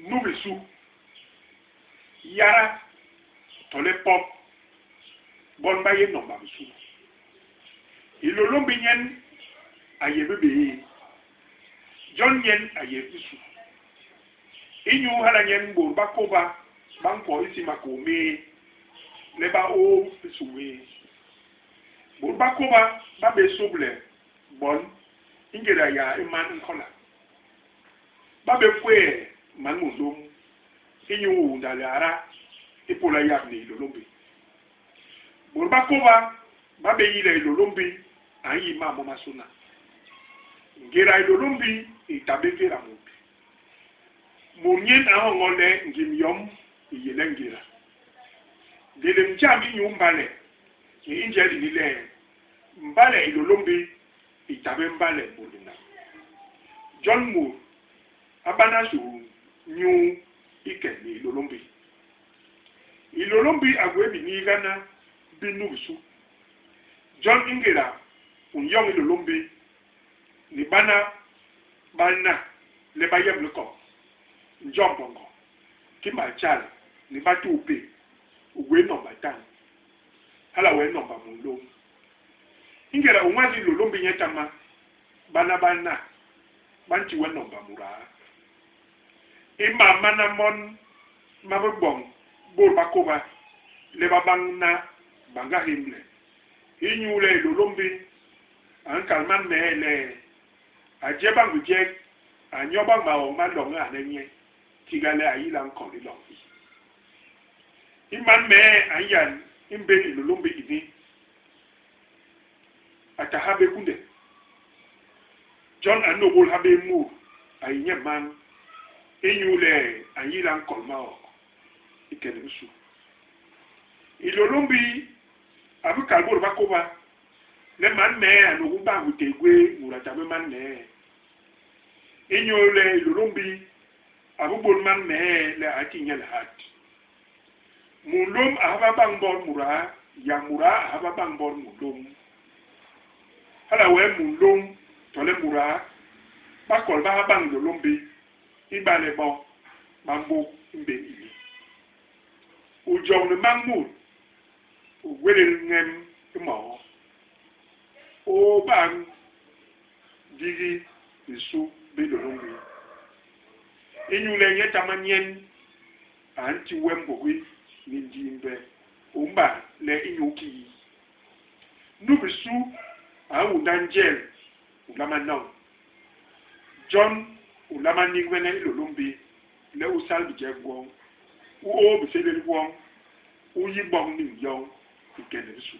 Nu bisu, yada tole pop bon ba yé nomba bisu. Hilôlômbi nyen a yé bibéé, jon nyen a yé bisu. Inyu hala nyen bôt ba kôba ba nkwo isi makôô méé le ba ôô bisu gwéé. Bôt ba kôba ba bé sôble bon i ngéda yaa i man nkola. Ba bé kwee man munlôm inyu unda le ada ipôla yap ni Hilôlômbi. Bôt ba kôba ba bé yi le Hilôlômbi a nyi mam momasôna. Ngéda Hilôlômbi i ta bé ngéda mut. Mut nyen a nhoñol le ngim yom i yé le ngéda. Nlélém jam inyu mbale ni i njel ini le, mbale Hilôlômbi i ta bé mbale mut binam. Jon mut a bana suhul nyuu i ke ni Hilôlômbi. Hilôlômbi a gwé biniigana bi nu bisu. Jon i ngéda u nyoñ Hilôlômbi ni bana ba-na le ba yé likoñ, Njombongo, Kimaltjal ni Batuupék, u gwé nomba tan, hala wee nomba munlôm. I ngéda u nwas Hilôlômbi nyetama, bana ba-na ba nti we nomba mudaa. I mam mana mon ma bi boñ bôt ba kôba le ba bañna bañga hémle, inyule Hilôlômbi a nkal man mee le a je bañ bijek, a nyo bañ maog ma loñge ane nye, tiga le a yila nkol i loñ i. I man mee a nyan i mbén Hilôlômbi ini, a ta ha bé kunde. Jon a nôgôl ha bé mut a yi nye mañ, inyule a nyila nkol maok i ke ni bisu. Hilôlômbi a bi kal bôt ba kôba le man mee a nog bañ bitéé gwé, mut a ta bé man mee. Inyule Hilôlômbi a bi bôn man mee le a ti nye lihat. Munlôm a haba bañ mbot mudaa, yak mudaa a haba bañ mbot munlôm. Hala wee munlôm tole mudaa ba kolbaha bañ Hilôlômbi ibale bo ba mbôk i mbén ini. U jôñ ni mañ mut, u gwélél ñem i moo. U bañ ndigi bisu bi Hilôlômbi inyule nyetama nyen a nti we mbôgi ni ndimbhe u mbat le inyu kii. Nu bisu a unda njel u nlama noñ. Jon u nlama nigbene Hilôlômbi le u sal bijek gwoñ, u ôô bisélél gwoñ, u yi boñ niñ yoñ i ke ni bisu.